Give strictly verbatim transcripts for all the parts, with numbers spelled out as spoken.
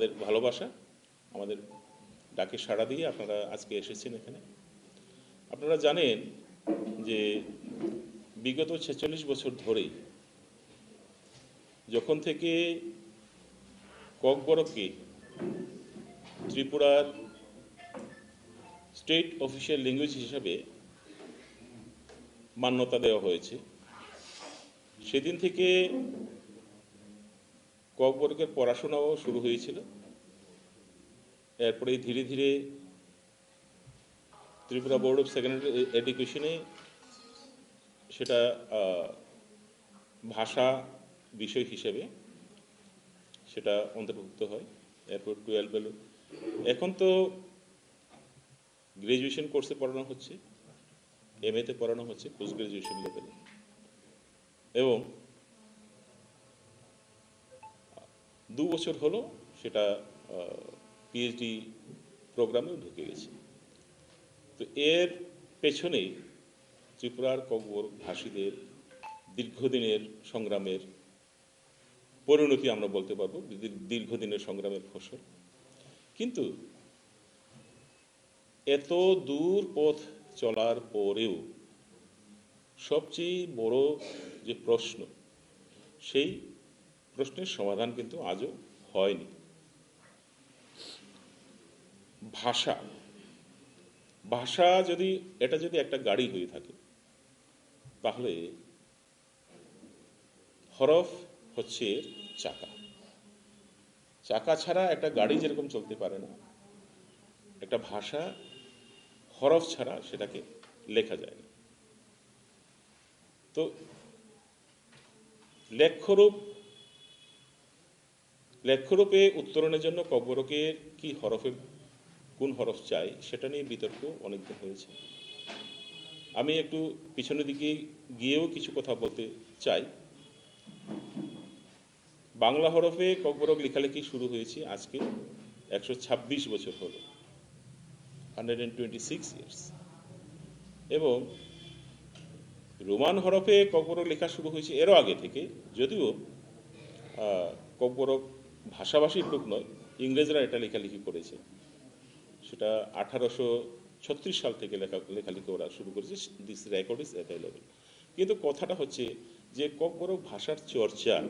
ভালোবাসা, আমাদের ডাকে সাড়া দিয়ে আপনারা আজকে এসেছেন এখানে। আপনারা জানেন যে বিগত ছেচল্লিশ বছর ধরেই যখন থেকে ককবরককে ত্রিপুরার স্টেট অফিসিয়াল ল্যাঙ্গুয়েজ হিসাবে মান্যতা দেওয়া হয়েছে, সেদিন থেকে ককবরকের পড়াশোনাও শুরু হয়েছিল। এরপরে ধীরে ধীরে ত্রিপুরা বোর্ড অফ সেকেন্ডারি এডুকেশনে সেটা আহ, ভাষা বিষয় হিসেবে সেটা অন্তর্ভুক্ত হয়। এরপর টুয়েলভ এলো। এখন তো গ্র্যাজুয়েশন কোর্সে পড়ানো হচ্ছে, এম এতে পড়ানো হচ্ছে, পোস্ট গ্র্যাজুয়েশন লেভেলে। এবং দু বছর হলো সেটা পিএইচডি প্রোগ্রামেও ঢুকে গেছে। তো এর পেছনেই ত্রিপুরার ককবরক ভাষীদের দীর্ঘদিনের সংগ্রামের পরিণতি আমরা বলতে পারবো, দীর- দীর্ঘদিনের সংগ্রামের ফসল। কিন্তু এত দূর পথ চলার পরেও সবচেয়ে বড় যে প্রশ্ন, সেই প্রশ্নের সমাধান কিন্তু আজও হয়নি। ভাষা, ভাষা যদি, এটা যদি একটা গাড়ি হয়ে থাকে, তাহলে হরফ হচ্ছে এর চাকা। চাকা ছাড়া একটা গাড়ি যেরকম চলতে পারে না, একটা ভাষা হরফ ছাড়া সেটাকে লেখা যায় না। তো লেখ্যরূপ, লেখ্যরূপে উত্তরণের জন্য ককবরকের কি হরফের, কোন হরফ চাই, সেটা নিয়ে বিতর্ক অনেকদিন হয়েছে। আমি একটু পিছনের দিকে গিয়েও কিছু কথা বলতে চাই। বাংলা হরফে ককবরক লেখালেখি শুরু হয়েছে আজকে একশো ছাব্বিশ বছর হলো, hundred and twenty six years. এবং রোমান হরফে ককবরক লেখা শুরু হয়েছে এরও আগে থেকে, যদিও আহ, ককবরক ভাষাভাষীর লোক নয়, ইংরেজরা এটা লেখালেখি করেছে। সেটা আঠারোশো ছত্রিশ সাল থেকে লেখা, লেখালেখি করা শুরু করেছে। This record is available. কিন্তু কথাটা হচ্ছে যে ককবরক ভাষার চর্চা,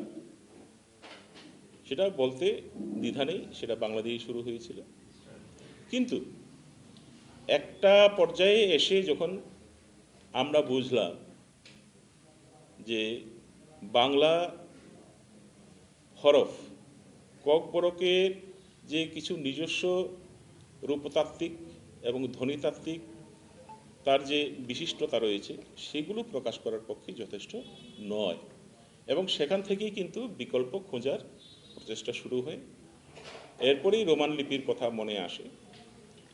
সেটা বলতে দ্বিধা নেই, সেটা বাংলা দিয়েই শুরু হয়েছিল। কিন্তু একটা পর্যায়ে এসে যখন আমরা বুঝলাম যে বাংলা হরফ ককবরকের যে কিছু নিজস্ব রূপতাত্ত্বিক এবং ধ্বনিতাত্ত্বিক তার যে বিশিষ্টতা রয়েছে, সেগুলো প্রকাশ করার পক্ষে যথেষ্ট নয়। এবং সেখান থেকেই কিন্তু বিকল্প খোঁজার প্রচেষ্টা শুরু হয়। এরপরেই রোমান লিপির কথা মনে আসে।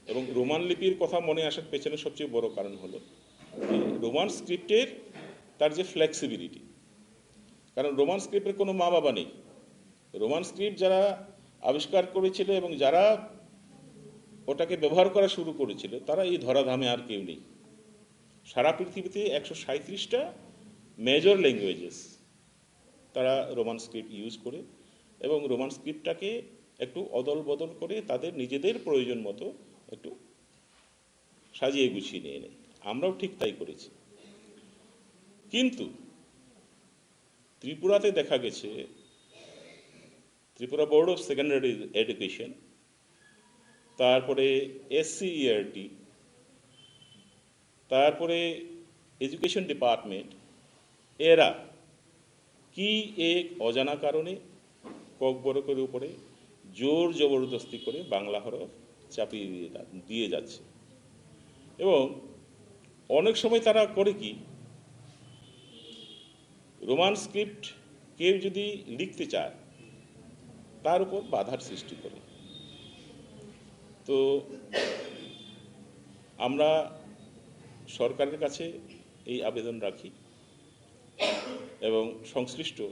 এবং রোমান লিপির কথা মনে আসার পেছনে সবচেয়ে বড় কারণ হলো যে রোমান স্ক্রিপ্টের তার যে ফ্লেক্সিবিলিটি, কারণ রোমান স্ক্রিপ্টের কোনো মা বাবা নেই। রোমান স্ক্রিপ্ট যারা আবিষ্কার করেছিল এবং যারা ওটাকে ব্যবহার করা শুরু করেছিল, তারা এই ধরাধামে আর কেউ নেই। সারা পৃথিবীতে একশো সাঁইত্রিশটা মেজর ল্যাঙ্গুয়েজেস তারা রোমান স্ক্রিপ্ট ইউজ করে এবং রোমান স্ক্রিপ্টটাকে একটু অদল বদল করে তাদের নিজেদের প্রয়োজন মতো একটু সাজিয়ে গুছিয়ে নিয়ে নেয়। আমরাও ঠিক তাই করেছি। কিন্তু ত্রিপুরাতে দেখা গেছে Tripura board of secondary education, তারপরে এসসিইআরটি, তারপরে এডুকেশন ডিপার্টমেন্ট, এরা কি এক অজানা কারণে ককবরকের উপরে জোর জবরদস্তি করে বাংলা হরফ চাপিয়ে দিয়ে যা-, দিয়ে যাচ্ছে। এবং অনেক সময় তারা করে কি, রোমান স্ক্রিপ্ট কেউ যদি লিখতে চায়, তার উপর বাধার সৃষ্টি করে। তো আমরা সরকারের কাছে এই আবেদন রাখি এবং সংশ্লিষ্ট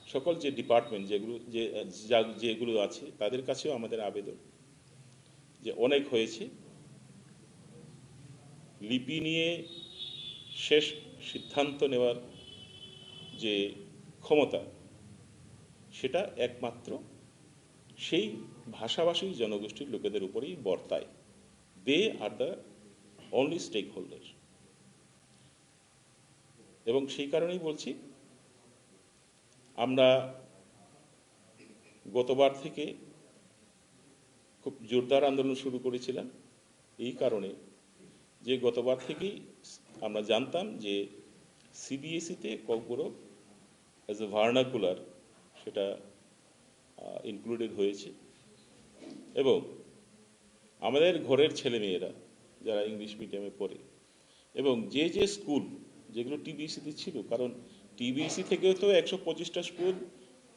সকল যে ডিপার্টমেন্ট যেগুলো, যে, যা-, যেগুলো আছে, তাদের কাছেও আমাদের আবেদন যে অনেক হয়েছে, লিপি নিয়ে শেষ সিদ্ধান্ত নেওয়ার যে ক্ষমতা, সেটা একমাত্র সেই ভাষাভাষী জনগোষ্ঠীর লোকেদের উপরেই বর্তায়। They are the only stakeholder। এবং সেই কারণেই বলছি, আমরা গতবার থেকে খুব জোরদার আন্দোলন শুরু করেছিলাম এই কারণে যে গতবার থেকেই আমরা জানতাম যে সিবিএসইতে ককবরক অ্যাজ এ ভার্নাকুলার সেটা ইনক্লুডেড হয়েছে। এবং আমাদের ঘরের ছেলেমেয়েরা যারা ইংলিশ মিডিয়ামে পড়ে এবং যে যে স্কুল যেগুলো টিবিএসইতে ছিল, কারণ টিবিএসই থেকেও তো একশো পঁচিশটা স্কুল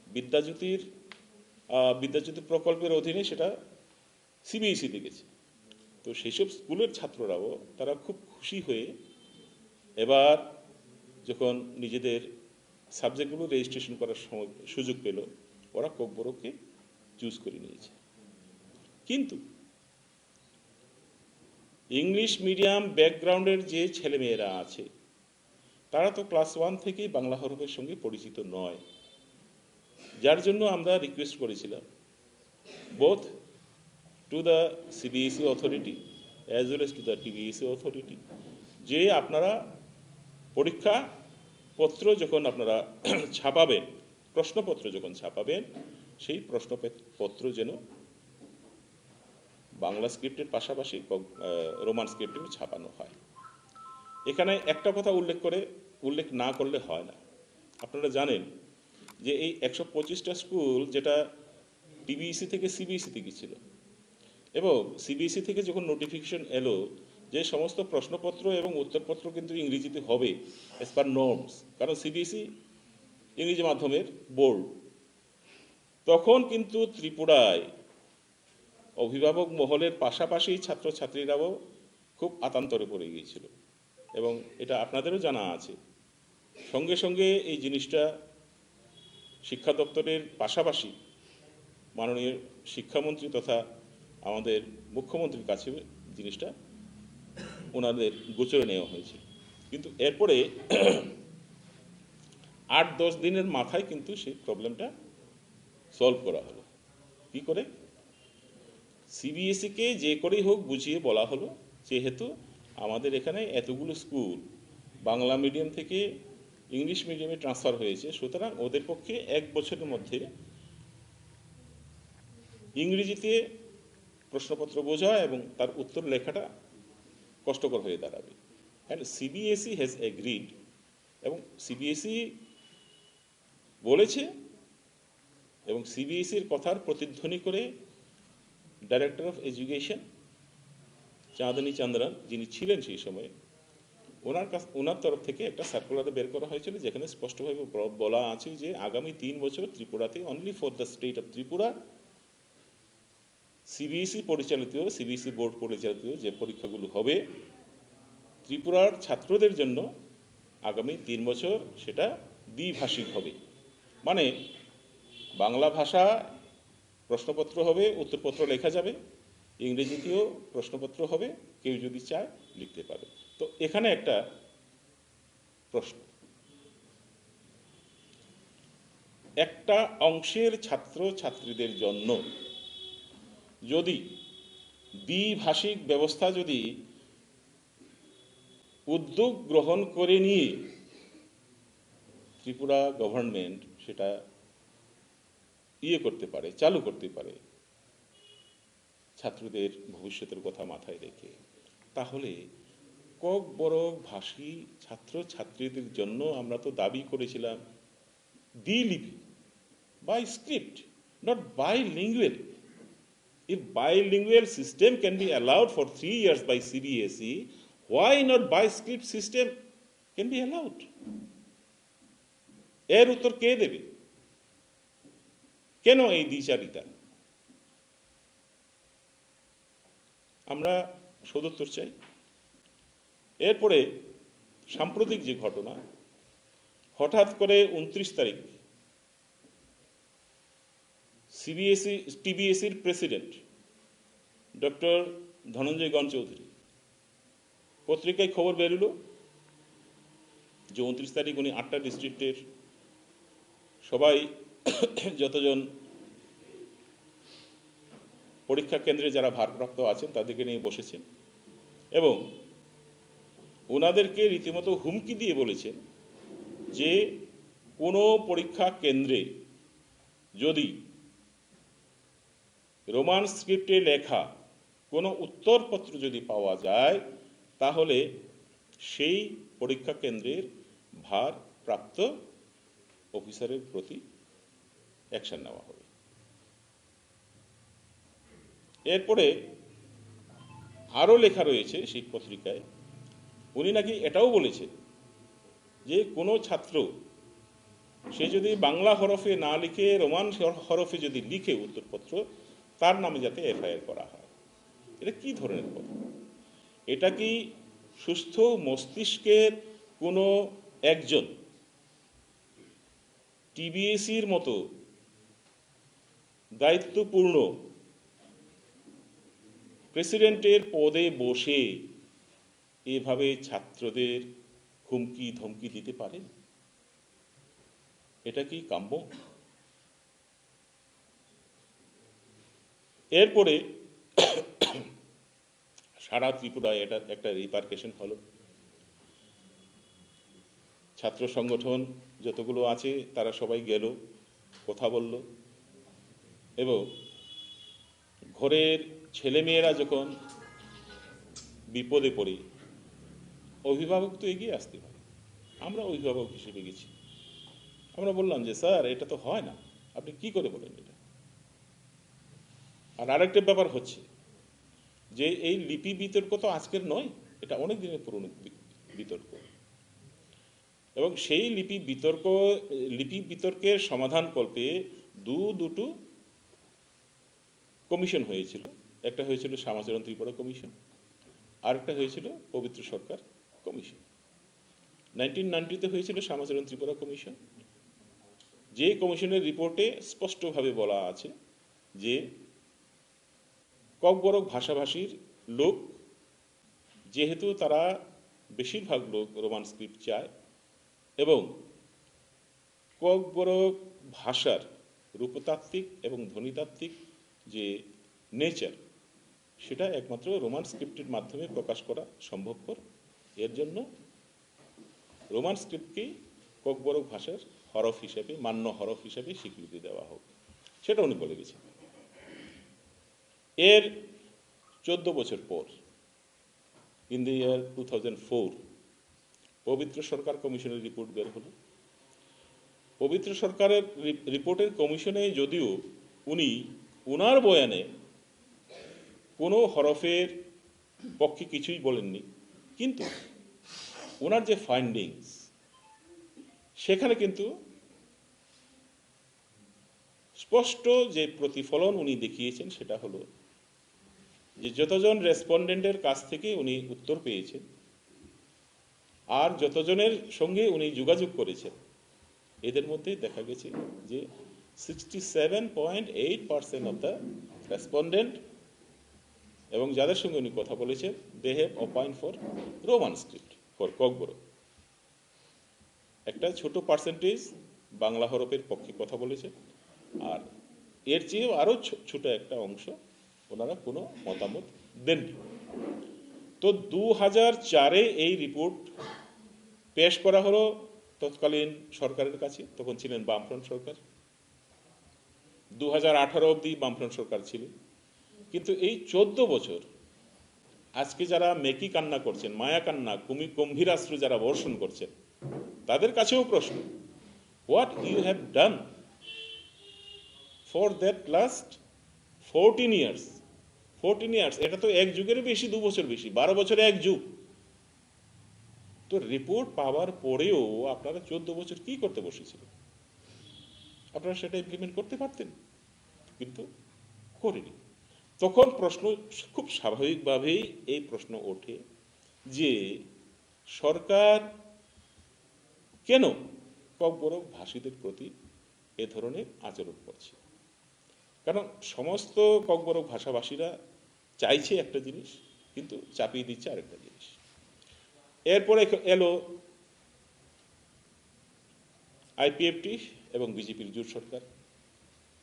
বিদ্যাজ্যোতির আহ, বিদ্যাজ্যোতি প্রকল্পের অধীনে সেটা সিবিএসইতে গেছে। তো সেই সব স্কুলের ছাত্ররাও তারা খুব খুশি হয়ে এবার যখন নিজেদের সাবজেক্টগুলো রেজিস্ট্রেশন করার সময় সুযোগ পেল, ওরা ককবরককে চুজ করে নিয়েছে। কিন্তু ইংলিশ মিডিয়াম ব্যাকগ্রাউন্ডের যে ছেলেমেয়েরা আছে, তারা তো ক্লাস ওয়ান থেকেই বাংলা হরফের সঙ্গে পরিচিত নয়, যার জন্য আমরা রিকোয়েস্ট করেছিলাম both to the CBSE authority as well as to the টিবিএসই অথরিটি যে আপনারা পরীক্ষা পত্র যখন আপনারা ছাপাবেন, প্রশ্নপত্র যখন ছাপাবেন, সেই প্রশ্নপত্র যেন বাংলা স্ক্রিপ্টের পাশাপাশি ক- আহ, রোমান স্ক্রিপ্টেও ছাপানো হয়। এখানে একটা কথা উল্লেখ করে উল্লেখ না করলে হয় না। আপনারা জানেন যে এই একশো পঁচিশটা স্কুল যেটা টিবিএসই থেকে সিবিএসইতে গেছিল এবং সিবিএসই থেকে যখন নোটিফিকেশন এলো যে সমস্ত প্রশ্নপত্র এবং উত্তরপত্র কিন্তু ইংরেজিতে হবে অ্যাজ পার নর্মস, কারণ সিবিএসই ইংরেজি মাধ্যমের বোর্ড, তখন কিন্তু ত্রিপুরায় অভিভাবক মহলের পাশাপাশি ছাত্রছাত্রীরাও খুব আতান্তরে পড়ে গিয়েছিল এবং এটা আপনাদেরও জানা আছে। সঙ্গে সঙ্গে এই জিনিসটা শিক্ষা দপ্তরের পাশাপাশি মাননীয় শিক্ষামন্ত্রী তথা আমাদের মুখ্যমন্ত্রীর কাছে জিনিসটা ওনাদের গোচরে নেওয়া হয়েছিল। কিন্তু এরপরে আট দশ দিনের মাথায় কিন্তু সেই প্রবলেমটা সলভ করা হলো। কি করে? সিবিএসইকে যে করেই হোক বুঝিয়ে বলা হলো, যেহেতু আমাদের এখানে এতগুলো স্কুল বাংলা মিডিয়াম থেকে ইংলিশ মিডিয়ামে ট্রান্সফার হয়েছে, সুতরাং ওদের পক্ষে এক বছরের মধ্যে ইংরেজিতে প্রশ্নপত্র বোঝা এবং তার উত্তর লেখাটা কষ্টকর হয়ে দাঁড়াবে। And সিবিএসই হ্যাজ এগ্রিড, এবং সিবিএসই বলেছে এবং সিবিএসইর কথার প্রতিধ্বনি করে ডাইরেক্টর অফ এডুকেশন চাঁদনী চন্দ্রন, যিনি ছিলেন সেই সময়ে, ওনার কাছ ওনার তরফ থেকে একটা সার্কুলার বের করা হয়েছিল, যেখানে স্পষ্টভাবে ব- বলা আছে যে আগামী তিন বছর ত্রিপুরাতে, only for the state of Tripura, CBSE পরিচালিত, সিবিএসই বোর্ড পরিচালিত যে পরীক্ষাগুলো হবে ত্রিপুরার ছাত্রদের জন্য, আগামী তিন বছর সেটা দ্বিভাষিক হবে। মানে বাংলা ভাষা প্রশ্নপত্র হবে, উত্তরপত্র লেখা যাবে, ইংরেজিতেও প্রশ্নপত্র হবে, কেউ যদি চায় লিখতে পারে। তো এখানে একটা প্রশ্ন, একটা অংশের ছাত্র ছাত্রীদের জন্য যদি দ্বিভাষিক ব্যবস্থা যদি উদ্যোগ গ্রহণ করে নিয়ে ত্রিপুরা গভর্নমেন্ট সেটা ইয়ে করতে পারে, চালু করতে পারে ছাত্রদের ভবিষ্যতের কথা মাথায় রেখে, তাহলে ককবরক ভাষী ছাত্র ছাত্রীদের জন্য আমরা তো দাবি করেছিলাম দ্বিলিপি, by script, not bilingual. If bilingual system can be allowed for three years by CBSE, why not by script system can be allowed? এর উত্তর কে দেবে? কেন এই দ্বিচারিতা? আমরা সদুত্তর চাই। এরপরে সাম্প্রতিক যে ঘটনা, হঠাৎ করে ঊনত্রিশ তারিখ সিবিএসই টিবিএসইর প্রেসিডেন্ট ডক্টর ধনঞ্জয় গণ চৌধুরী পত্রিকায় খবর বেরোলো যে ঊনত্রিশ তারিখ উনি আটটা ডিস্ট্রিক্টের সবাই যতজন পরীক্ষা কেন্দ্রে যারা ভারপ্রাপ্ত আছেন তাদেরকে নিয়ে বসেছেন এবং ওনাদেরকে রীতিমতো হুমকি দিয়ে বলেছেন যে কোনো পরীক্ষা কেন্দ্রে যদি রোমান স্ক্রিপ্টে লেখা কোনো উত্তরপত্র যদি পাওয়া যায়, তাহলে সেই পরীক্ষা কেন্দ্রের ভারপ্রাপ্ত অফিসারের প্রতি অ্যাকশন নেওয়া হবে। এরপরে আরও লেখা রয়েছে সেই পত্রিকায়, উনি নাকি এটাও বলেছেন যে কোনো ছাত্র সে যদি বাংলা হরফে না লিখে রোমান হর-, হরফে যদি লিখে উত্তরপত্র, তার নামে যাতে এফআইআর করা হয়। এটা কি ধরনের কথা? এটা কি সুস্থ মস্তিষ্কের কোনো একজন টিবিএসির মতো দায়িত্বপূর্ণ প্রেসিডেন্টের পদে বসে এভাবে ছাত্রদের হুমকি ধমকি দিতে পারে? এটা কি কাম্য? এরপরে সারা ত্রিপুরায় এটা একটা রিপারকেশন হলো। ছাত্র সংগঠন যতগুলো আছে তারা সবাই গেল, কথা বলল এবং ঘরের ছেলেমেয়েরা যখন বিপদে পড়ে, অভিভাবক তো এগিয়ে আসতে হয়। আমরা অভিভাবক হিসেবে গেছি, আমরা বললাম যে, "স্যার, এটা তো হয় না, আপনি কি করে বলেন এটা?" আর আরেকটা ব্যাপার হচ্ছে যে এই লিপি বিতর্ক তো আজকের নয়, এটা অনেক দিনের পুরনো বি-, বিতর্ক। এবং সেই লিপি বিতর্ক, লিপি বিতর্কের সমাধান কল্পে দু দুটো কমিশন হয়েছিল। একটা হয়েছিল শ্যামাচরণ ত্রিপুরা কমিশন, আরেকটা হয়েছিল পবিত্র সরকার কমিশন। নাইনটিন নাইনটিতে হয়েছিল শ্যামাচরণ ত্রিপুরা কমিশন, যে কমিশনের রিপোর্টে স্পষ্টভাবে বলা আছে যে ককবরক ভাষাভাষীর লোক, যেহেতু তারা বেশিরভাগ লোক রোমান স্ক্রিপ্ট চায় এবং ককবরক ভাষার রূপতাত্ত্বিক এবং ধ্বনিতাত্ত্বিক যে নেচার, সেটা একমাত্র রোমান স্ক্রিপ্টের মাধ্যমে প্রকাশ করা সম্ভবপর। এর জন্য রোমান স্ক্রিপ্টকেই ককবরক ভাষার হরফ হিসেবে, মান্য হরফ হিসেবে স্বীকৃতি দেওয়া হোক, সেটা উনি বলে গেছেন। এর চোদ্দ বছর পর, in the year two thousand four, পবিত্র সরকার কমিশনের রিপোর্ট বের হলো। পবিত্র সরকারের রি-, রিপোর্টের কমিশনে যদিও উনি ওনার বয়ানে কোনো হরফের পক্ষে কিছুই বলেননি, কিন্তু ওনার যে ফাইন্ডিংস, সেখানে কিন্তু স্পষ্ট যে প্রতিফলন উনি দেখিয়েছেন সেটা হলো যে যতজন রেসপন্ডেন্টের কাছ থেকে উনি উত্তর পেয়েছেন আর যতজনের সঙ্গে উনি যোগাযোগ করেছেন, এদের মধ্যে দেখা গেছে যে sixty seven point eight percent of the respondent এবং যাদের সঙ্গে উনি কথা বলেছেন, they have opined for Roman script for Kokborok। একটা ছোট পার্সেন্টেজ বাংলা হরফের পক্ষে কথা বলেছে, আর এর চেয়েও আরও ছো-, ছোট একটা অংশ ওনারা কোনো মতামত দেননি। তো দু হাজার চারে এই রিপোর্ট পেশ করা হলো তৎকালীন সরকারের কাছে, তখন ছিলেন বামফ্রন্ট সরকার। দু হাজার আঠারো অবধি বামফ্রন্ট সরকার ছিল, কিন্তু এই চোদ্দ বছর আজকে যারা মেকি কান্না করছেন, মায়া কান্না, কুমি-, কুম্ভীরাশ্রু যারা বর্ষণ করছেন, তাদের কাছেও প্রশ্ন, what you have done for that last fourteen years? Fourteen years, এটা তো এক যুগের বেশি, দু বছর বেশি, বারো বছরে এক যুগ। তো রিপোর্ট পাওয়ার পরেও আপনারা চোদ্দ বছর কি করতে বসেছিলেন? আপনারা সেটা ইমপ্লিমেন্ট করতে পারতেন, কিন্তু করেনি। তখন প্রশ্ন, খুব স্বাভাবিকভাবেই এই প্রশ্ন ওঠে যে সরকার কেন ককবরক ভাষীদের প্রতি এ ধরনের আচরণ করছে? কারণ সমস্ত ককবরক ভাষাভাষীরা চাইছে একটা জিনিস, কিন্তু চাপিয়ে দিচ্ছে আরেকটা জিনিস। এরপরে এখ-, এলো আইপিএফটি এবং বিজেপির জোট সরকার।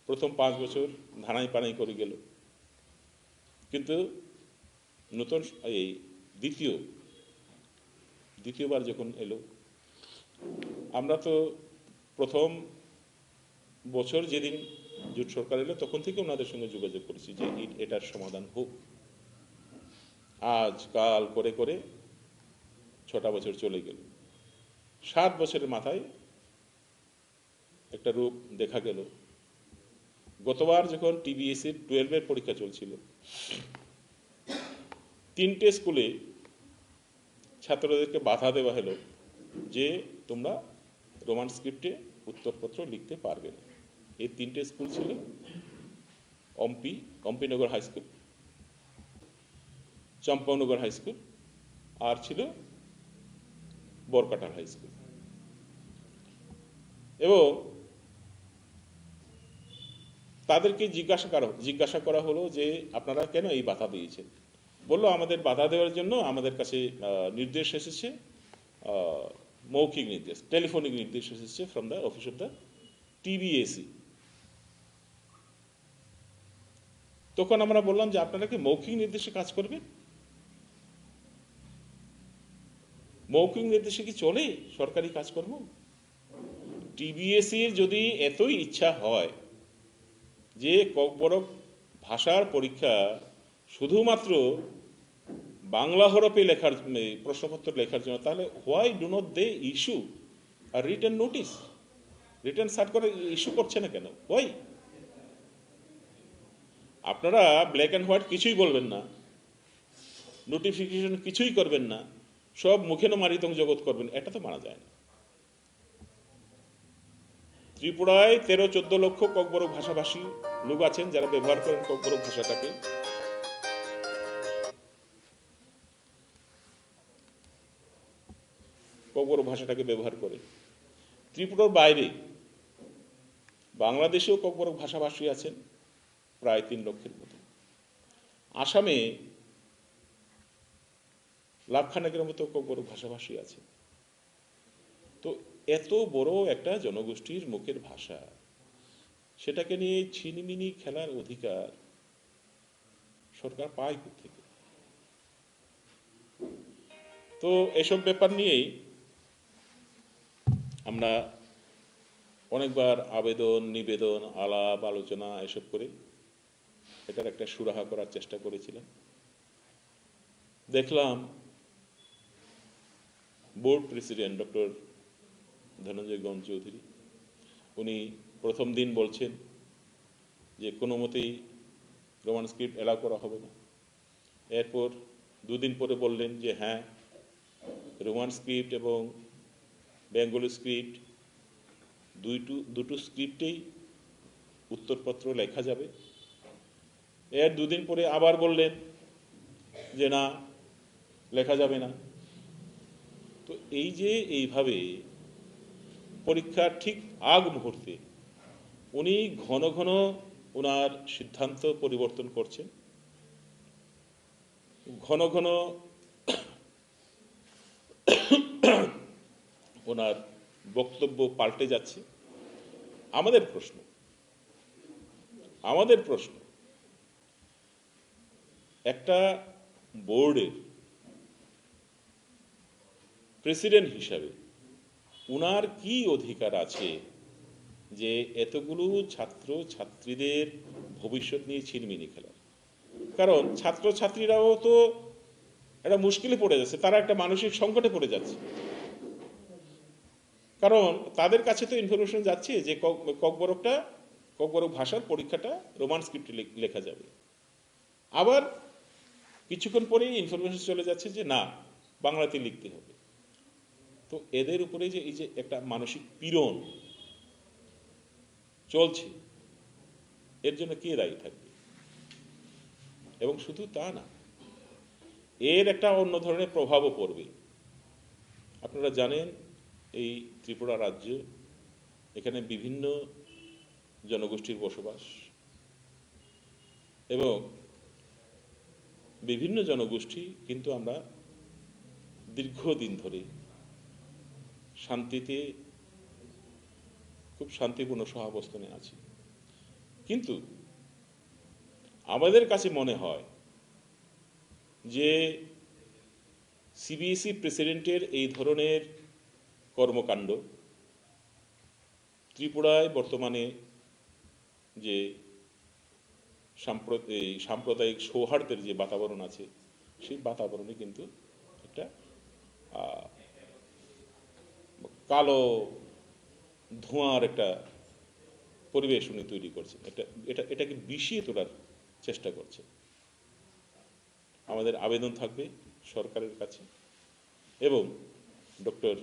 প্রথম পাঁচ বছর ধানাই পানাই করে গেল। কিন্তু নতুন স-, এই দ্বিতীয় দ্বিতীয়বার যখন এলো, আমরা তো প্রথম বছর যেদিন জোট সরকার এলো, তখন থেকে ওনাদের সঙ্গে যোগাযোগ করেছি যে এ-, এটার সমাধান হোক। আজ কাল করে করে ছটা বছর চলে গেল। সাত বছরের মাথায় একটা রূপ দেখা গেল। গতবার যখন টিবিএসসি টুয়েলভের পরীক্ষা চলছিল, তিনটে স্কুলে ছাত্রদেরকে বাধা দেওয়া হলো যে তোমরা রোমান স্ক্রিপ্টে উত্তরপত্র লিখতে পারবে না। এই তিনটে স্কুল ছিল Ampi, Ampinagar high school, Champaknagar high school, আর ছিল বরকাটার হাই স্কুল। এবং তাদেরকে জিজ্ঞাসা করা জিজ্ঞাসা করা হলো যে আপনারা কেন এই বাধা দিয়েছেন। বললো, আমাদের বাধা দেওয়ার জন্য আমাদের কাছে আহ, নির্দেশ এসেছে, আহ, মৌখিক নির্দেশ, টেলিফোনিক নির্দেশ এসেছে from the office of the TBSC. তখন আমরা বললাম যে আপনারা কি মৌখিক নির্দেশে কাজ করবেন? মৌখিক নির্দেশে কি চলে সরকারি কাজকর্ম? টিবিএসসির যদি এতই ইচ্ছা হয় যে ককবরক ভাষার পরীক্ষা শুধুমাত্র বাংলা হরফে লেখার, এই প্রশ্নপত্র লেখার জন্য, তাহলে why do not they issue a written notice? Written shirt করে ইস্যু করছে না কেন? ওই আপনারা ব্ল্যাক অ্যান্ড হোয়াইট কিছুই বলবেন না, নোটিফিকেশন কিছুই করবেন না, সব মুখে মারিতং জগৎ করবেন, এটা তো মানা যায় না। ত্রিপুরায় তেরো চোদ্দ লক্ষ ককবরক ভাষাভাষী লোক আছেন যারা ব্যবহার করেন ককবরক ভাষাটাকে। ককবরক ভাষাটাকে ব্যবহার করে। ত্রিপুরার বাইরে বাংলাদেশেও ককবরক ভাষাভাষী আছেন প্রায় তিন লক্ষের মতো। আসামে লাখখানেকের মতো ককবরক ভাষাভাষী আছে। তো এত বড় একটা জনগোষ্ঠীর মুখের ভাষা, সেটাকে নিয়ে ছিনিমিনি খেলার অধিকার সরকার পায় কোত্থেকে? তো এসব ব্যাপার নিয়েই আমরা অনেকবার আবেদন, নিবেদন, আলাপ, আলোচনা এসব করে এটার একটা সুরাহা করার চেষ্টা করেছিলাম। দেখলাম বোর্ড প্রেসিডেন্ট ডক্টর ধনঞ্জয় গণ চৌধুরী, উনি প্রথম দিন বলছেন যে কোনো মতেই রোমান স্ক্রিপ্ট অ্যালাউ করা হবে না। এরপর দুদিন পরে বললেন যে হ্যাঁ, রোমান স্ক্রিপ্ট এবং বেঙ্গলি স্ক্রিপ্ট দুইটু-, দুটো স্ক্রিপ্টেই উত্তরপত্র লেখা যাবে। এর দুদিন পরে আবার বললেন যে না, লেখা যাবে না। তো এই যে এইভাবে পরীক্ষার ঠিক আগ মুহূর্তে উনি ঘন ঘন ওনার সিদ্ধান্ত পরিবর্তন করছেন, ঘন ঘন ওনার বক্তব্য পাল্টে যাচ্ছে। আমাদের প্রশ্ন, আমাদের প্রশ্ন, একটা বোর্ডের প্রেসিডেন্ট হিসাবে ওনার কি অধিকার আছে যে এতগুলো ছাত্র ছাত্রীদের ভবিষ্যৎ নিয়ে ছিনিমিনি খেলার? কারণ ছাত্র ছাত্রীরাও তো একটা মুশকিলে পড়ে যাচ্ছে, তারা একটা মানসিক সংকটে পড়ে যাচ্ছে। কারণ তাদের কাছে তো ইনফরমেশন যাচ্ছে যে কক-, ককবরকটা, ককবরক ভাষার পরীক্ষাটা রোমান স্ক্রিপ্টে লে-, লেখা যাবে। আবার কিছুক্ষণ পরেই ইনফরমেশন চলে যাচ্ছে যে না, বাংলাতে লিখতে হবে। তো এদের উপরে যে এই যে একটা মানসিক পীড়ন চলছে, এর জন্য কে দায়ী থাকবে? এবং শুধু তা না, এর একটা অন্য ধরনের প্রভাবও পড়বে। আপনারা জানেন, এই ত্রিপুরা রাজ্য, এখানে বিভিন্ন জনগোষ্ঠীর বসবাস এবং বিভিন্ন জনগোষ্ঠী, কিন্তু আমরা দীর্ঘদিন ধরে শান্তিতে, খুব শান্তিপূর্ণ সহাবস্থানে আছি। কিন্তু আমাদের কাছে মনে হয় যে সিবিএসই প্রেসিডেন্টের এই ধরনের কর্মকাণ্ড ত্রিপুরায় বর্তমানে যে সাম্প্রত-, এই সাম্প্রদায়িক সৌহার্দ্যের যে বাতাবরণ আছে, সেই বাতাবরণে কিন্তু একটা, আহ, কালো ধোঁয়ার একটা পরিবেশ উনি তৈরি করছেন। এটা, এটা, এটাকে বিষিয়ে তোলার চেষ্টা করছে। আমাদের আবেদন থাকবে সরকারের কাছে এবং ডক্টর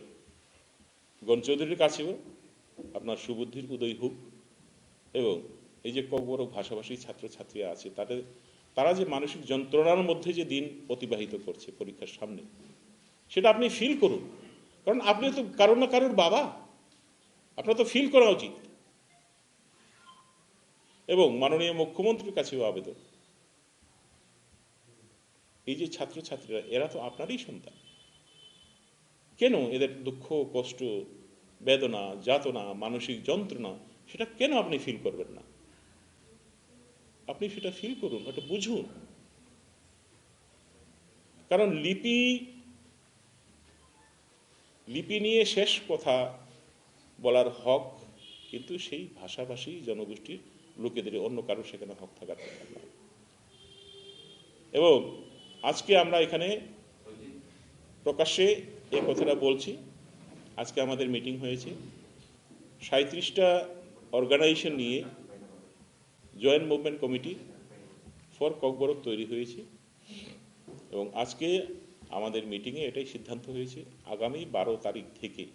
গণ চৌধুরীর কাছেও, আপনার সুবুদ্ধির উদয় হোক এবং এই যে ককবরক ভাষাভাষী ছাত্রছাত্রীরা আছে, তাদের, তারা যে মানসিক যন্ত্রণার মধ্যে যে দিন অতিবাহিত করছে পরীক্ষার সামনে, সেটা আপনি ফিল করুন। কারণ আপনি তো কারোর না কারোর বাবা, আপনার তো ফিল করা উচিত। এবং মাননীয় মুখ্যমন্ত্রীর কাছেও আবেদন, এই যে ছাত্রছাত্রীরা, এরা তো আপনারই সন্তান। কেন এদের দুঃখ, কষ্ট, বেদনা, যাতনা, মানসিক যন্ত্রণা, সেটা কেন আপনি ফিল করবেন না? আপনি সেটা ফিল করুন, ওটা বুঝুন। কারণ লিপি, লিপি নিয়ে শেষ কথা বলার হক কিন্তু সেই ভাষাভাষী জনগোষ্ঠীর লোকেদেরই, অন্য কারোর সেখানে হক থাকার কথা নয়। এবং আজকে আমরা এখানে প্রকাশ্যে এই কথাটা বলছি। আজকে আমাদের মিটিং হয়েছে, সাঁইত্রিশটা অর্গানাইজেশন নিয়ে joint movement committee for Kokborok তৈরি হয়েছে। এবং আজকে আমাদের মিটিংয়ে এটাই সিদ্ধান্ত হয়েছে, আগামী বারো তারিখ থেকে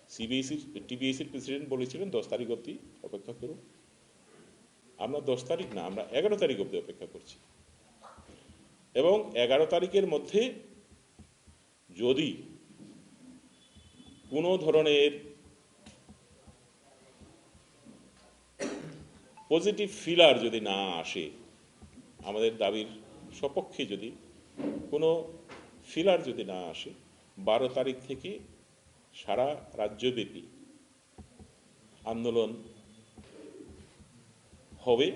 সিবিএসইর, টিবিএসইর প্রেসিডেন্ট বলেছিলেন দশ তারিখ অবধি অপেক্ষা করুন। আমরা দশ তারিখ না, আমরা এগারো তারিখ অবধি অপেক্ষা করছি। এবং এগারো তারিখের মধ্যে যদি কোনো ধরনের পজিটিভ ফিলার যদি না আসে, আমাদের দাবির সপক্ষে যদি কোনো ফিলার যদি না আসে, বারো তারিখ থেকে সারা রাজ্যব্যাপী আন্দোলন হবে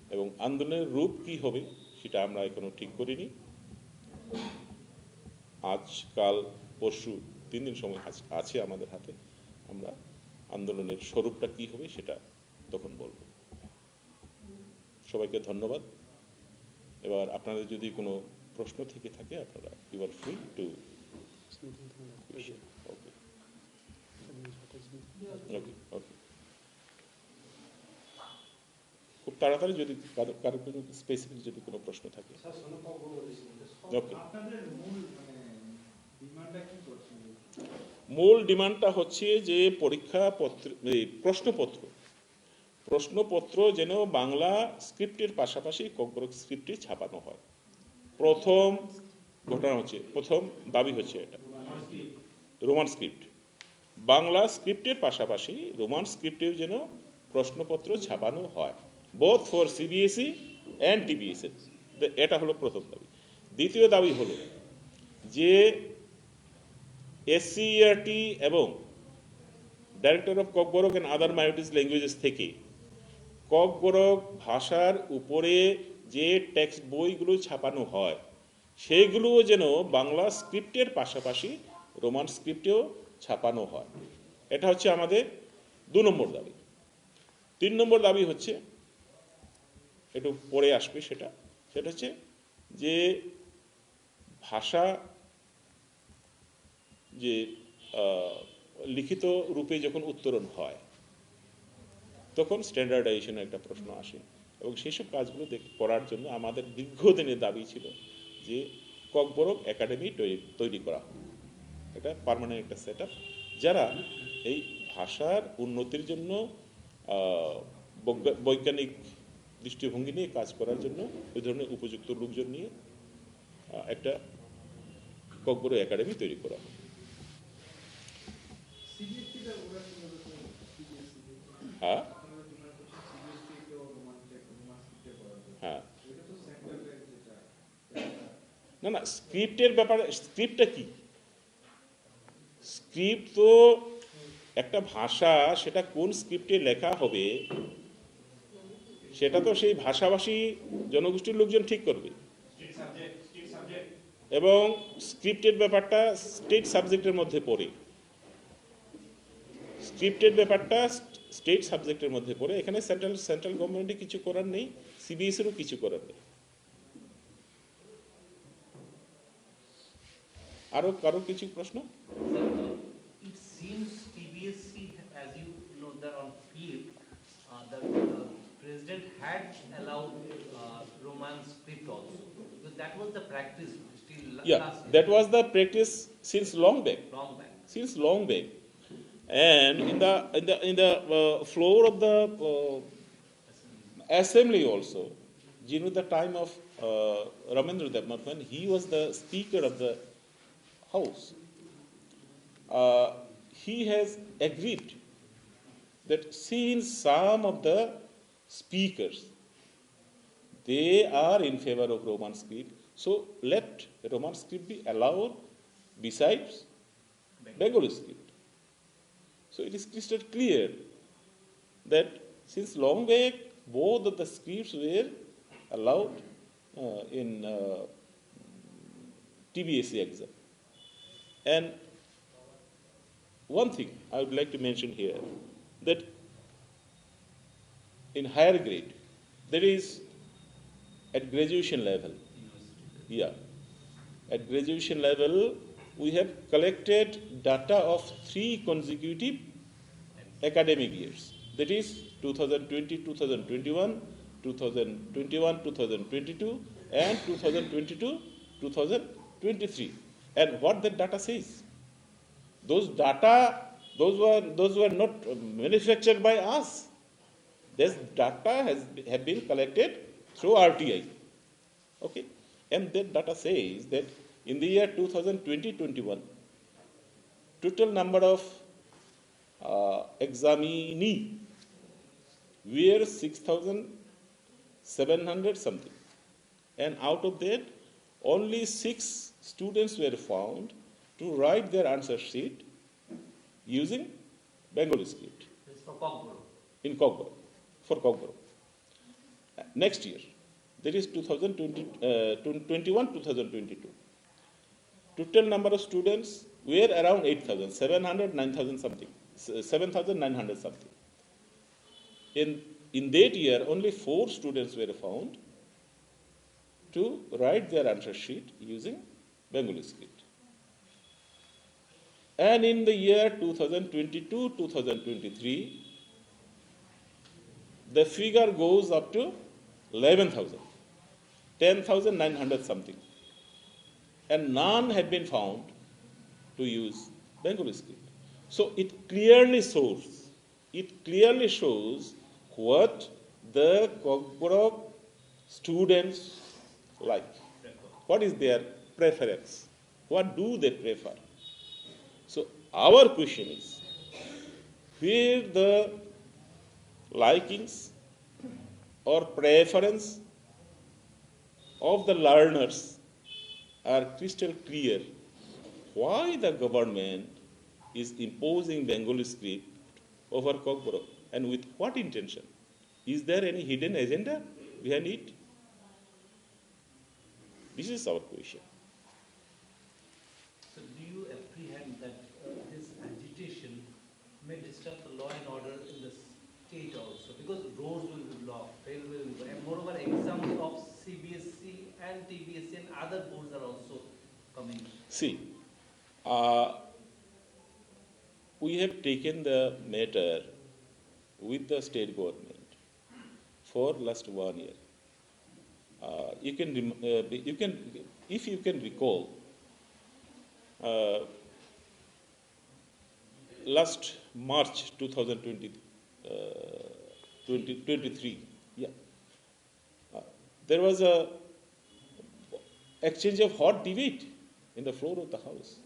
এবং আন্দোলনের রূপ কি হবে সেটা আমরা এখনো ঠিক করিনি। আজ, কাল, পরশু তিন দিন সময় আছ-, আছে আমাদের হাতে। আমরা আন্দোলনের স্বরূপটা কি হবে সেটা তখন বলবো। সবাইকে ধন্যবাদ। এবার আপনাদের যদি কোনো প্রশ্ন থেকে থাকে, আপনারা, you are free to, okay, okay, okay। খুব তাড়াতাড়ি যদি কারো, কারো কোনো স্পেসিফিক যদি কোনো প্রশ্ন থাকে। ওকে। মূল ডিমান্ডটা হচ্ছে যে পরীক্ষা পত্র, এই প্রশ্নপত্র, প্রশ্নপত্র যেন বাংলা স্ক্রিপ্টের পাশাপাশি ককবরক স্ক্রিপ্টে ছাপানো হয়। প্রথম ঘটনা হচ্ছে, প্রথম দাবি হচ্ছে এটা, রোমান স্ক্রিপ্ট। বাংলা স্ক্রিপ্টের পাশাপাশি রোমান স্ক্রিপ্টেও যেন প্রশ্নপত্র ছাপানো হয়, both for সিবিএসই and টিবিএসই। তো এটা হলো প্রথম দাবি। দ্বিতীয় দাবি হলো যে এসসিইআরটি এবং director of Kokborok and other minorities languages থেকে ককবরক ভাষার উপরে যে টেক্সট বইগুলো ছাপানো হয়, সেইগুলোও যেন বাংলা স্ক্রিপ্টের পাশাপাশি রোমান স্ক্রিপ্টেও ছাপানো হয়। এটা হচ্ছে আমাদের দু নম্বর দাবি। তিন নম্বর দাবি হচ্ছে, একটু পরে আসবে সেটা, সেটা হচ্ছে যে ভাষা যে, আহ, লিখিত রূপে যখন উত্তরণ হয়, তখন স্ট্যান্ডার্ডাইজেশনের একটা প্রশ্ন আসে। এবং সেই সব কাজগুলো দেখ-, করার জন্য আমাদের দীর্ঘদিনের দাবি ছিল যে ককবরক একাডেমি তৈরি, তৈরি করা হোক, একটা পার্মানেন্ট একটা সেট আপ, যারা এই ভাষার উন্নতির জন্য, আহ, বৈজ্ঞা-, বৈজ্ঞানিক দৃষ্টিভঙ্গি নিয়ে কাজ করার জন্য ওই ধরনের উপযুক্ত লোকজন নিয়ে, আহ, একটা ককবরক একাডেমি তৈরি করা হোক। হ্যাঁ। হ্যাঁ। না, না, স্ক্রিপ্টের ব্যাপারে, স্ক্রিপ্টটা কি? স্ক্রিপ্ট তো একটা ভাষা, সেটা কোন স্ক্রিপ্টে লেখা হবে, সেটা তো সেই ভাষাভাষী জনগোষ্ঠীর লোকজন ঠিক করবে। এবং স্ক্রিপ্টেড ব্যাপারটা স্টেট সাবজেক্টের মধ্যে পড়ে। স্ক্রিপ্টেড ব্যাপারটা স্টেট সাবজেক্টের মধ্যে পড়ে। এখানে সেন্ট্রাল সেন্ট্রাল গভর্নমেন্টে কিছু করার নেই, সিবিএসইরও কিছু করার নেই। আরো কারো কিছু প্রশ্ন? It seems T B S C, as you know, that on fifth, uh, the uh, president had allowed uh, Roman script also. So that was the practice still la- Yeah, last year. That was the practice since long back. Long back. Since long back. And in the in the in the uh, floor of the uh, assembly also, during the time of uh, Ramendra Debbarma, when he was the speaker of the house, uh, he has agreed that since some of the speakers, they are in favor of Roman script, so let Roman script be allowed besides Bengali script. So it is crystal clear that since long back, both of the scripts were allowed uh, in uh, T B S C exam. And one thing I would like to mention here, that in higher grade, that is at graduation level, yeah, at graduation level, we have collected data of three consecutive academic years, that is two thousand twenty, two thousand twenty-one, two thousand twenty-one, two thousand twenty-two, and two thousand twenty-two, two thousand twenty-three. And what that data says? Those data, those were those were not manufactured by us. This data has have been collected through R T I. Okay, and that data says that in the year two thousand twenty twenty-one, total number of uh, examinee were six thousand seven hundred something, and out of that, only six students were found to write their answer sheet using Bengali script. This is for Kokborok. In Kokborok, for Kokborok. Next year, that is two thousand twenty, uh, twenty-one, two thousand twenty-two. Total number of students were around eight thousand, seven hundred, nine thousand something, s- seven thousand nine hundred something. In, in that year, only four students were found to write their answer sheet using Bengali script. And in the year two thousand twenty-two, two thousand twenty-three, the figure goes up to eleven thousand, ten thousand nine hundred something. And none have been found to use Bengali script. So it clearly shows, it clearly shows what the Kokborok students like. What is their preference? What do they prefer? So our question is, where the likings or preference of the learners are crystal clear, why the government is imposing Bengali script over Kokborok, and with what intention? Is there any hidden agenda behind it? This is our question. So do you apprehend that uh, this agitation may disturb the law and order in the state also? Because roads will be blocked, railway will be blocked, and moreover, exams of C B S E and T B S E and other boards are also coming. See, uh, we have taken the matter with the state government for last one year. Uh, you can, rem- uh, you can, if you can recall, uh, last March two thousand twenty, uh, twenty twenty-three, yeah, uh, there was a exchange of hot debate in the floor of the house,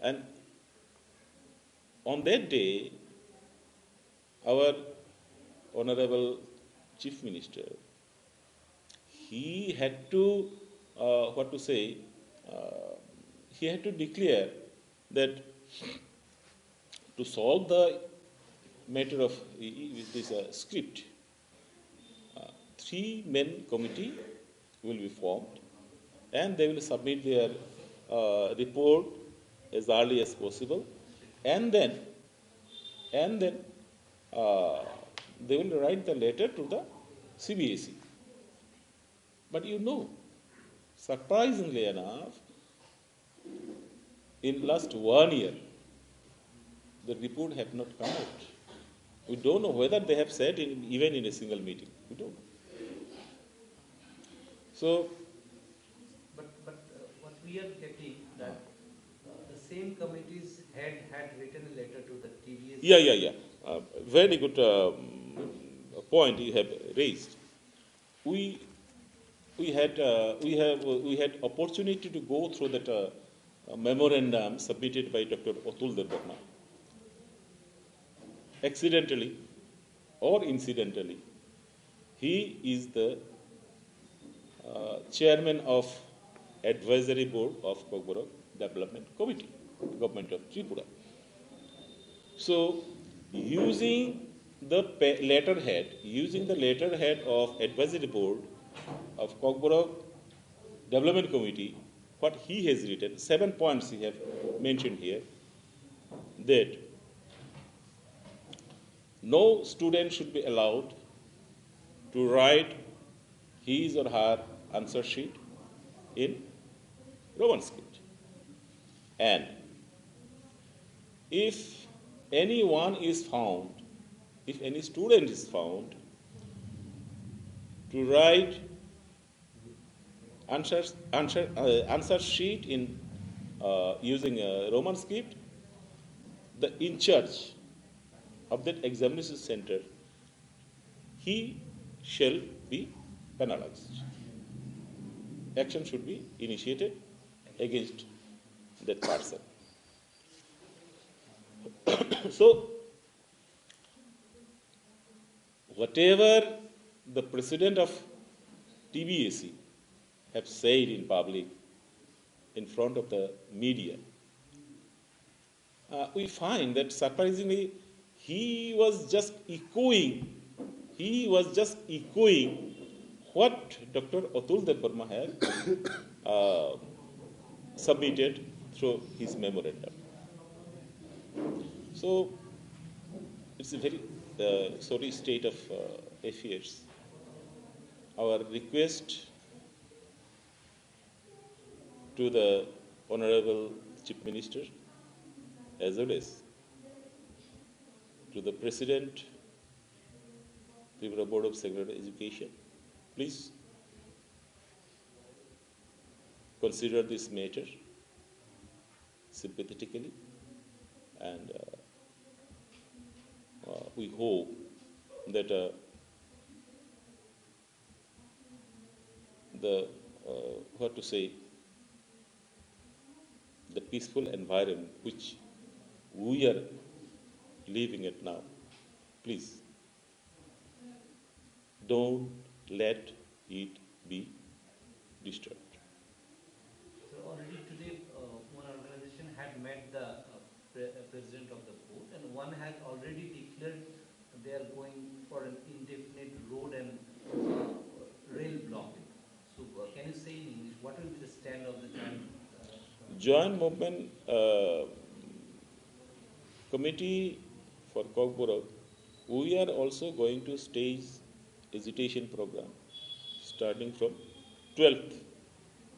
and on that day, our honorable chief minister, he had to, uh, what to say, uh, he had to declare that to solve the matter of i- i- this uh, script, uh, three men committee will be formed. And they will submit their uh, report as early as possible, and then and then uh, they will write the letter to the C B S E. But you know, surprisingly enough, in last one year, the report have not come out. We don't know whether they have said in, even in a single meeting. We don't know. So, but, but uh, what we are getting that uh, the same committee's head had written a letter to the T B S. Yeah, yeah, yeah. Uh, very good um, point you have raised. We, we had, uh, we have, we had opportunity to go through that uh, memorandum submitted by Doctor Atul Debbarma. Accidentally or incidentally, he is the uh, chairman of advisory board of Kokborok Development Committee, Government of Tripura. So, using the letterhead, using the letterhead of advisory board of Kokborok Development Committee, what he has written, seven points he have mentioned here, that no student should be allowed to write his or her answer sheet in Roman script. And if anyone is found, if any student is found to write answer, answer, uh, answer sheet in uh, using a Roman script, the in charge of that examination center, he shall be penalized. Action should be initiated against that person. So, whatever the president of T B S E have said in public, in front of the media, uh, we find that surprisingly he was just echoing, he was just echoing what Doctor Atul Debbarma have uh, submitted through his memorandum. So it's a very uh, sorry state of uh, affairs. Our request to the Honorable Chief Minister as well as to the President, Tripura Board of Secondary Education, please consider this matter sympathetically, and uh, uh, we hope that uh, the uh, what to say, the peaceful environment which we are living at now, please don't let it be disturbed. So already today, uh, one organization had met the uh, pre- uh, president of the board, and one has already declared they are going for an indefinite road and uh, rail blockade. So uh, can you say in English what will be the stand of the joint? Uh, Joint movement uh, committee for Kokborok, we are also going to stage agitation program starting from twelfth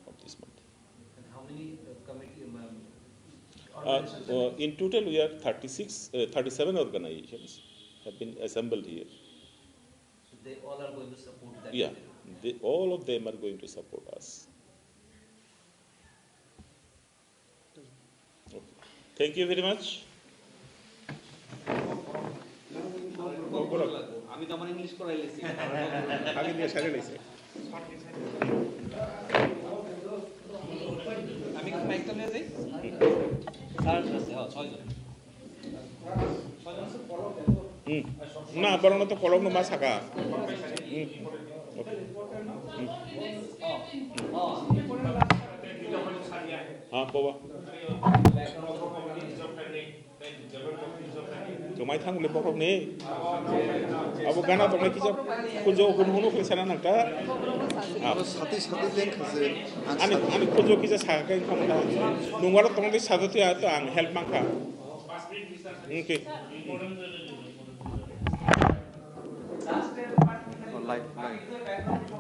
of this month. And how many uh, committee um, uh, organizations? Uh, in total, we are thirty-six, uh, thirty-seven organizations have been assembled here. So they all are going to support that. Yeah, they, all of them are going to support us. Thank you very much. আমি তো আমার ইংলিশ করাই লেছি। আগে দিয়ে সারে নিছে। আমি কি মাইকটা নিয়ে যাই? স্যার আছে, হ্যাঁ, ছয়জন। ছয়জন আছে? হুম। না, বরং তো কলম নো মা সাকা। হুম। ওকে। হুম। হ্যাঁ, বাবা। Come Mai thang le borok ni. Abo gana tongnai kisa kujo hunu hunu khe sana nang ta. Ah. Abo sati sati leng kha se. Ani, ani kujo kisa sa kai kham da. Nung waro tongnai sa to ya to ang help mang kha. Okay. Oh, live, live.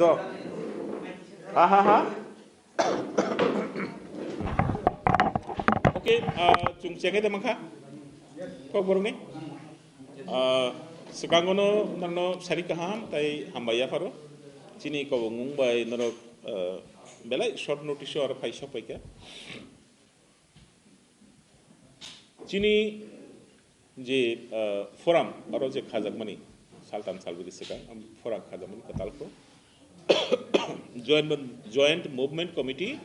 Do. Ha ha ha. Okay, ah, chwng chengwi de mankha. Kokborokni. Ah, swkangono nangno sari kaham tai hambai yapharo. Chini kobongmung bai norok, ah, belai short notice o aro phai sok paikha. Chini je, ah, forum aro je khajakmani saltam salbidi swkang, am, forum khajakmani kwtal kho. Joint, Joint Movement Committee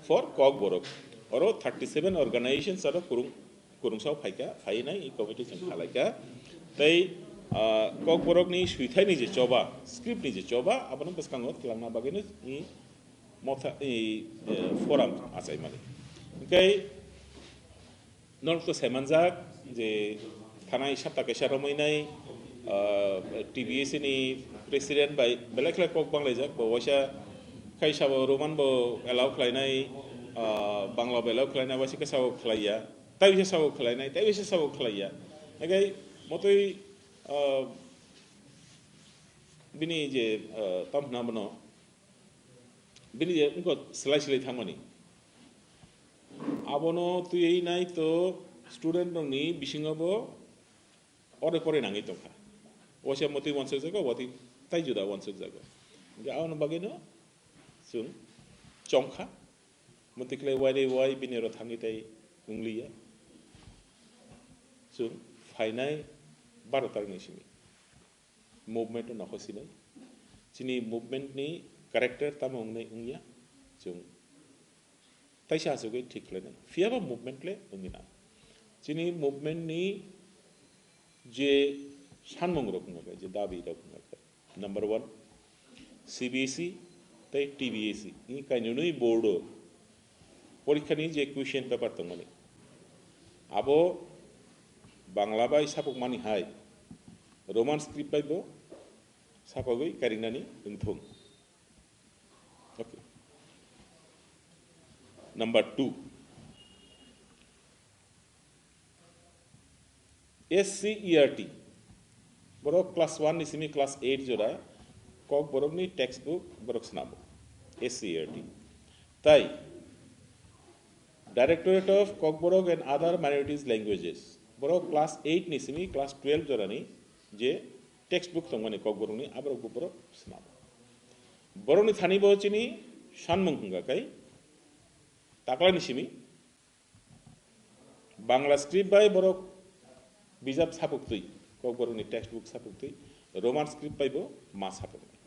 for Kokborok. Oro thirty seven organizations aro kurung, kurungsao phaikha, phainai e committee chwng khalaikha. Tei, ah, Kokborokni swithaini je choba, script ni je choba, abono bwskango twlangna bagwino e motha, e, e, forum achaimani. Hingkhe norok to saimanjak je thanai sapta kaisa romwi nai, ah, T B S ni president bai belai khlai kok banglaijak, bo waisa khai sabo Roman bo allow khlainai, ah, Bangla bo allow khlainai, waisa khe sabo khlaiya, tai waisa sabo khlainai, tai waisa sabo khlaiya. Hingkhe motwi, ah, bini je, ah, tam hwnna bono, bini je wngkha slai slai thangmani. Abono twiwi nai to student rokni bisingo bo ore pore nangwi tongkha. Waisa motwi wansukjago, watwi tai juda wansukjago. Hingkhe aboni bagwino chwng chongkha. Motwi khlai wai de wai bini oro thangwi tai wngliya. Chwng phainai baro tarikni simi movement no nokho sinai. Chini movement ni character tamo wngnai wngya, chwng taisa achugwi thik khlainai. Phiyaba movement le wngwi na. Chini movement ni je sanmung rok wngkha, je dabi rok wngkha. Number one, C B S E tei T B S E ni kainwi board o porikha ni je question paper tongmani, abo Bangla bai sapukmani hai Roman script bai bo sapagwi kairingnani wngthung. Okay. Number two, S C E R T. Borok class one ni simi class eight jora Kokborokni textbook borok swnamo. S C E R T. Tai Directorate of Kokborok and Other Minorities Languages. Borok class eight ni simi class twelve jorani je textbook tongmani Kokborokni aborok bo borok swnamo. Borokni thani bo chini sanmung hwnga kai taklaini simi Bangla script bai borok bijap sapuktwi, Kokborokni textbook sapuktwi, Roman script bai bo ma sapuknai.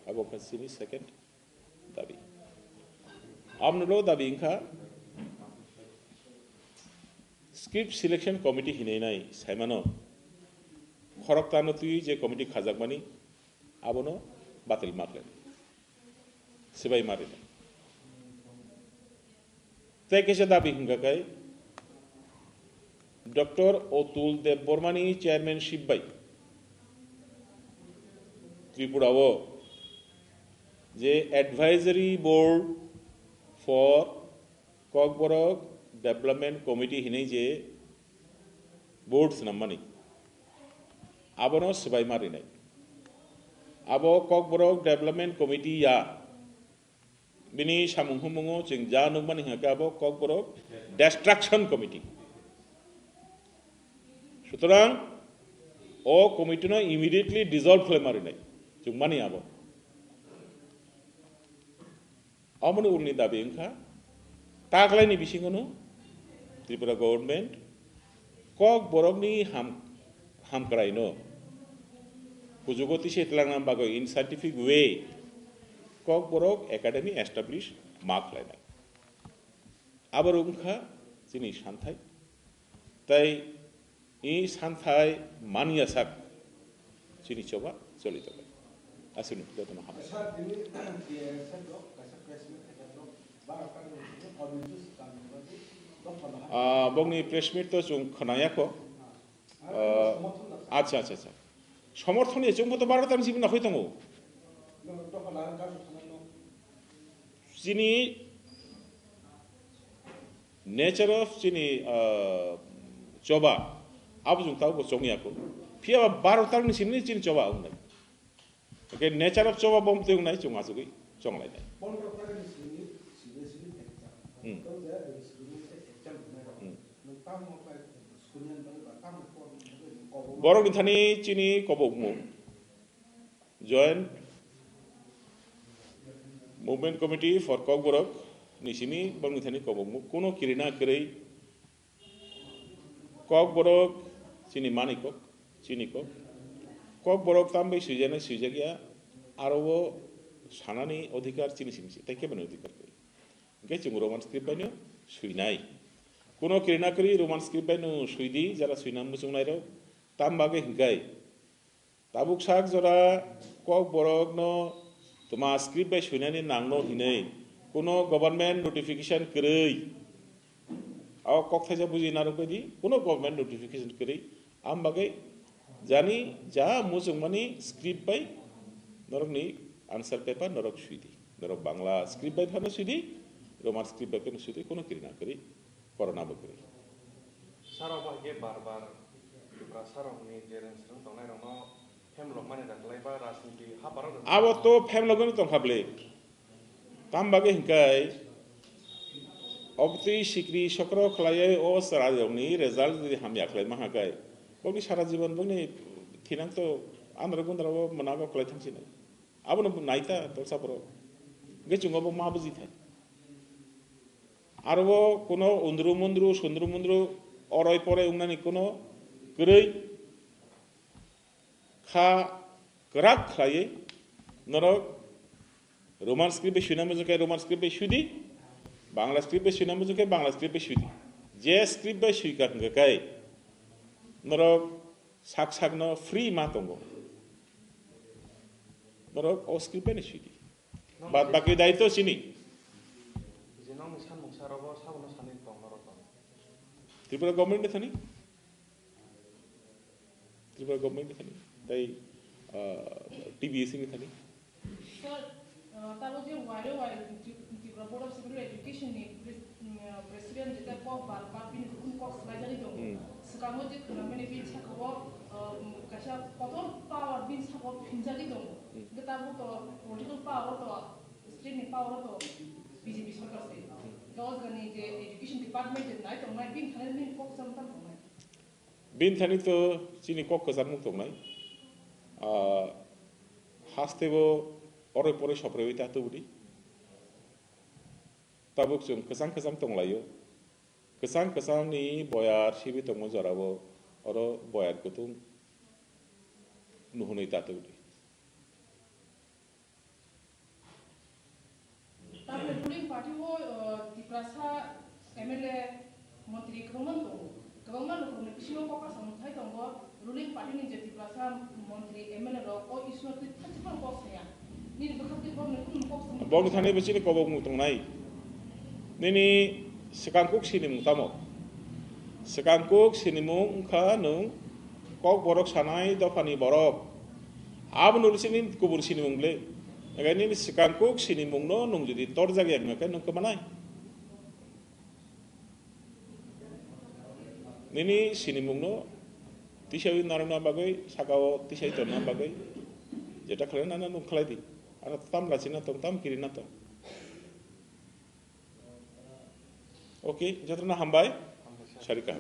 Abo wngkha chini second dabi. Amnulo dabi wngkha script selection committee hinwi nai saimano khoroktano twiwi je committee khajakmani abono batil ma khlainai. Swbai ma rinai. Tei kaisa dabi hwnkha khe Doctor Otul Debbarmani chairmanship bai Tripura o je Advisory Board for Kokborok Development Committee hinwi je board swnammani, abono swbai ma rinai. Abo Kokborok Development Committee ya, bini samung humungo chwng ja nukmani hwnkha khe abo Kokborok Destruction Committee. Sutorang o committee no immediately dissolve khlai ma rinai, chwng mani abo. Aboni ulni dabi wngkha, taklaini bisingono Tripura government Kokborokni ham-, hamkraino kuchugo tisa twlangna bagwi in scientific way Kokborok Academy establish ma khlainai. Abo wngkha chini santhai. Tai I santhai manya sak chini choba choli tongbai. Aswkno jotono hambai. Ah, bongni press meet to chwng khwnaya kho. Ah, acha, acha, acha. Somorthon ni chwngbo to baro tarni simi nakhoi tongo. Chini nature of chini, ah, choba, abo chwng tabo chongya ko. Phiya ba baro tarni simi chini choba wngnai. Okay, nature of choba bom twi wngnai chwng achugwi chonglainai. Hmm. Hmm. Borokni thani chini kobokmung. Joint Movement Committee for Kokborok ni simi borokni thani kobokmung. Kuno kirina kwrwi Kokborok chini mani kok, chini kok. Kokborok tambai swijana swijak ya, aro o sanani odhikar chini simi se, tei keboni odhikar kwrwi. Hwnkhe chwng Roman script bai no swinai. Kuno kirina kwrwi Roman script bai no swidi, jara swina muchungnai rok. Tam bagwi hwnkhe tabuk sak jora Kokborok no tma script bai swinani nangno hinwi kuno government notification kwrwi. O kok thaisa buji narwk bai di, kuno government notification kwrwi. Am bagwi jani ja muchungmani script bai norokni answer paper norok swidi. Norok Bangla script bai phano swidi, Roman script bai phano swidi, kuno kirina kwrwi, corona bo kwrwi. Saro bo hwnkhe bar bar Tiprasa rokni je rwng swrwng tongnai rokno phemlokmani da kwlai ba rajniti ha barok rok. Abo to phemlogwi tongkha bwle. Tam bagwi hwnkhe obtwi sikri sokro khlaiwi o chwrairokni result jodi hamya khlaima hakhe, bokni sara jibon bokni thinang to andro gundro o mwnago khlai thangsinai. Abono bo naita tolsa borok. Hwnkhe chwng obo ma buji thai. Aro bo kuno undru mundru, sundru mundru, oroi poroi wngnani kuno kwrwi kha kwrak khlaiwi norok Roman script bai swina muchung khe Roman script bai swidi, Bangla script bai swina muchung khe Bangla script bai swidi. Je script bai swika hwnkhe kai norok sak sakno free ma tongo. Norok o script bai no swidi. Bad baki daitw chini. Je nokni sanmung saro bo sabono sanwi tong norok tong. Tripura government ni thani? Tripura government ni thani. Tai, ah, T B S ni thani. Sir, ah, tabo je wire wire Tri-, Tripura Board of Secondary Education ni pres-, mm, ah, president jeta kok bar bar bini khukun kok swlaijagwi tongo. Hmm. Swkango je khwnamani bini sakao, ah, mm, kaisa kotor power bini sakao phinjagwi tongo. Hmm. Hwnkhe tabuk to political power to, state ni power to B J P sarkar se. Hmm. Hwnkhe o jagani je education department je nai tongnai bini thani bini kok sam tam tongnai. Bini thani to chini kok kwchangmung tongnai. Ah, haste bo oroi poroi soprewi ta tubudi. Tabuk chwng kwchang kwchang tonglaio. Kwchang kwchang ni boyar sibi tongma jorao oro boyar kutung nuhunwi ta tubudi. Tamni ruling party o, uh, Tiprasa M L A montri kwbangma tongo. Kwbangma lukurokni bisingo kok kasamung thai tongo. Ruling party ni je Tiprasa montri M L A rok o issue no twi thakchikma kok saya. Nini bwkhaktwi borokni kunu kok samung Bongni thani bo chini kobokmung tongnai. Nini swkangkuk sinimung tamo? Swkangkuk sinimung wngkha nwng Kokborok sanai dophani borok. Abono rwchini kubun sinimung bwle. Ega nini swkangkuk sinimungno nwng jodi torjak ya wngkha khe nwng kwmanai. Nini sinimungno tisai narwkna bagwi, sakao tisai tonna bagwi jeta khlaina nang nung khlai di. Ano tam rachina tong, tam kirina tong. Okay, jotono hambai. Sarika.